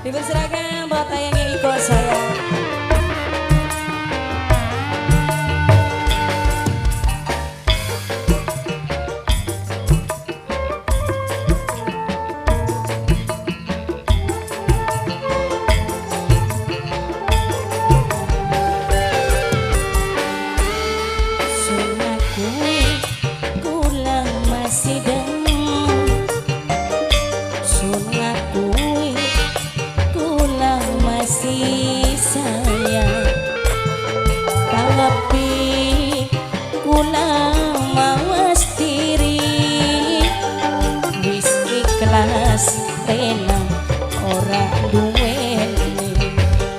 Dipersilakan buat tayangnya Iko sayang.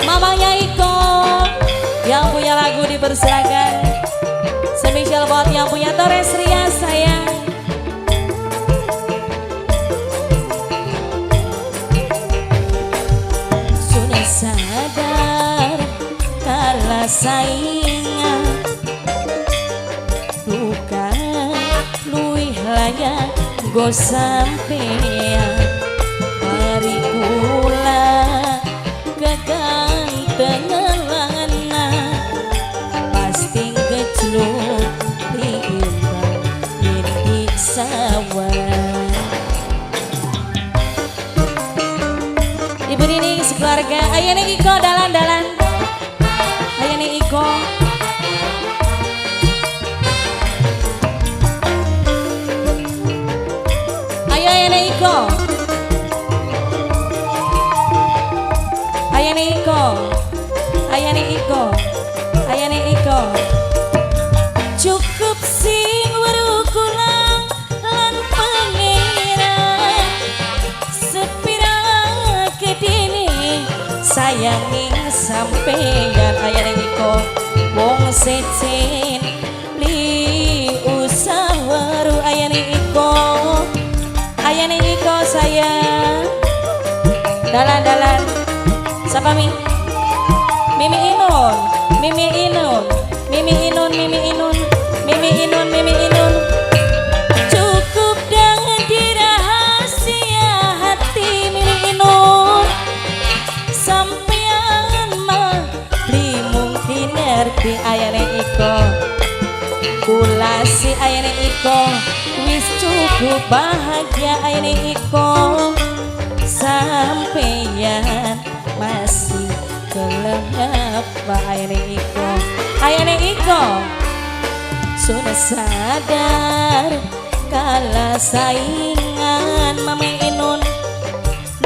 Mamanya Iko yang punya lagu dipersilakan. Spesial buat yang punya Torres Ria sayang. Sudah sadar kalah saingan, bukan luwih layak go sampean. Mari kula kegantengan lanang, pasti gejluk diimbang di sawah. Ibu Nining sekeluarga, ayo nih Iko dalan-dalan, ayo nih Iko. Ayo nih Iko. Ayo nih Iko. Ayo nih Iko. Ayo nih Iko. Cukup sing weruh kula lan pangeran, sepira kedene sayanging sampeyan. Ayo nih Iko. Wong sejen li usah weruh. Ayo nih Iko. Ayo nih Iko sayang. Dalan-dalan. Siapa Mi? Mimi Inun, Mimi Inun, Mimi Inun, Mimi Inun, Mimi Inun, Mimi Inun. Cukup dengan dirahasia hati Mimi Inun, sampean mah beli mungkin ngerti. Ayane Iko, kula si ayane Iko, wis cukup bahagia ayane Iko, sampeyan masih gelem apa ayane Iko. Ayane Iko sudah sadar kalah saingan Mami Inun,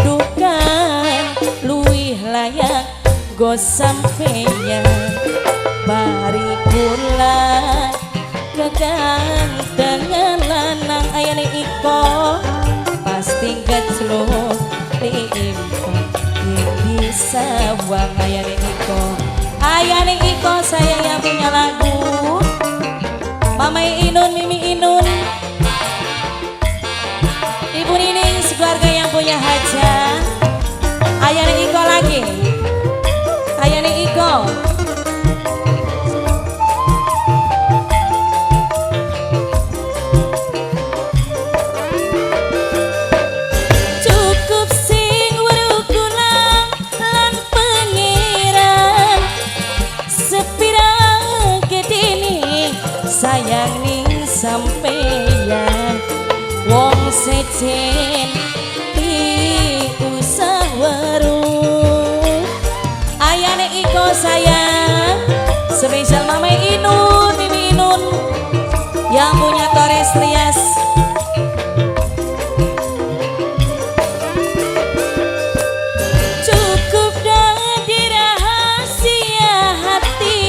dukan luwih layak go sampeyan. Bari kula kegantengan lanang ayane Iko, pasti gejluk diimpang di sawang. Ayane Iko, ayane Iko sayang yang punya lagu. Mama Inun, Mimi Inun, Ibu Nining sekeluarga yang punya hajat. Ayane Iko lagi, ayane Iko. Cukup sing weruh kula lan pangeran, sepira gedene sayang ning sampeyan. Wong sejen diusah weruh. Ayane Iko sayang. Spesial Mama Inun, Mimi Inun yang punya Torres Rias. Cukup dadi rahasia hati,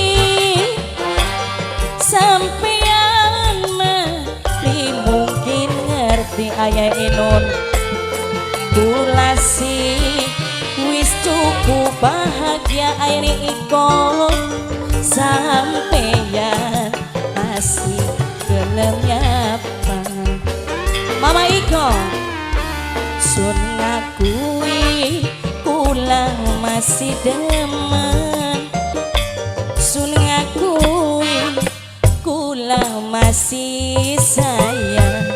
sampeyan mah li mungkin ngerti. Ayah Inun, kula sih wis cukup bahagia ayane Iko, sampeyan masih gelem nyapa. Mama Iko sun ngakui kula masih demen, sun ngakui kula masih sayang,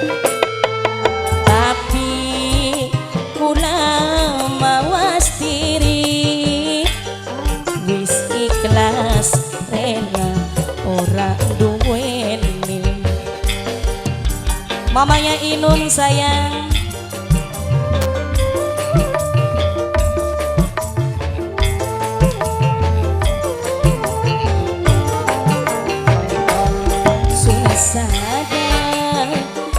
tapi kula mawas diri. Mamanya Inun sayang. Susah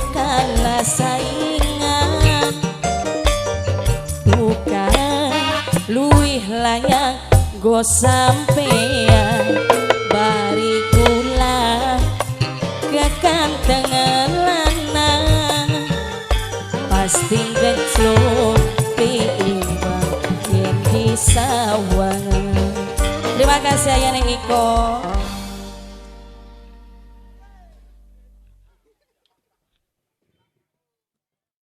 kalah saingan, bukan luwih layak go sampean. Bari kula kekantengan lanang, pasti gecluk piimbang yen disawangan. Terima kasih, Ayah Neng Iko.